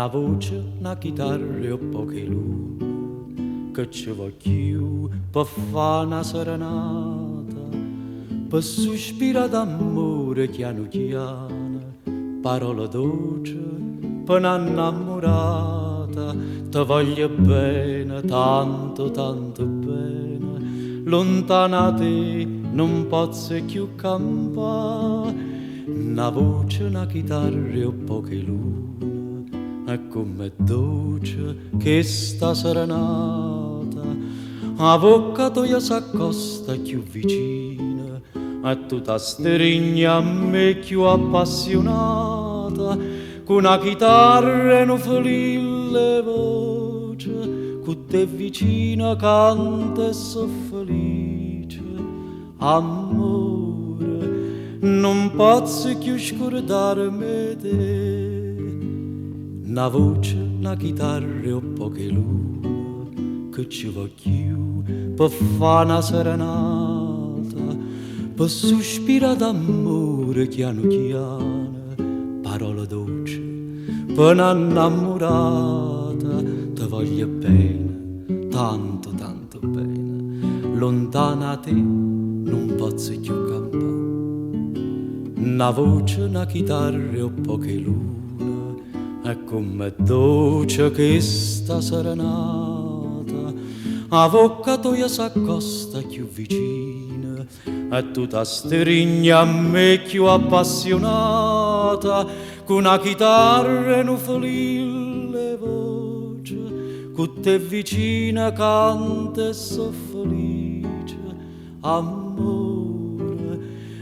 Na voce, na chitarra e 'o ppoco 'e luna, che ce vo' cchiù pe' fa' na serenata, pe' suspirà d'ammore chianu chiano, parole doce pe' na 'nnammurata. Te voglio bene, tanto tanto bene, luntano 'a te nun pozzo cchiù campà. Na voce, na chitarra e 'o ppoco 'e luna, e comm'è doce chesta serenata. 'A vocca toja s'accosta cchiù vicina e tu t'astrigne a me cchiù appassiunata, cu na chitarra e nu felillo 'e voce, cu te vicino canto e so' felice. Ammore, nun pozzo cchiù scurdarme 'e te. Na voce, na chitarra e 'o ppoco 'e luna, che ce vo' cchiù pe' fa' na serenata, pe' suspirà d'ammore chianu chiano, parole doce pe' na 'nnammurata. Te voglio bene, tanto tanto bene, luntano 'a te nun pozzo cchiù campà. Na voce, na chitarra e 'o ppoco 'e luna, e comm'è doce chesta serenata. 'A vocca toja s'accosta cchiù vicina e tu t'astrigne a me cchiù appassiunata, cu na chitarra e nu felillo 'e voce, cu te vicina canto e so' felice. Ammore,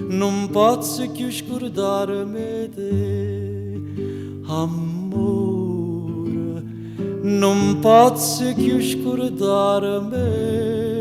nun pozzo cchiù scurdarme 'e te. Ammore, nun pozzo cchiù scurdarme 'e.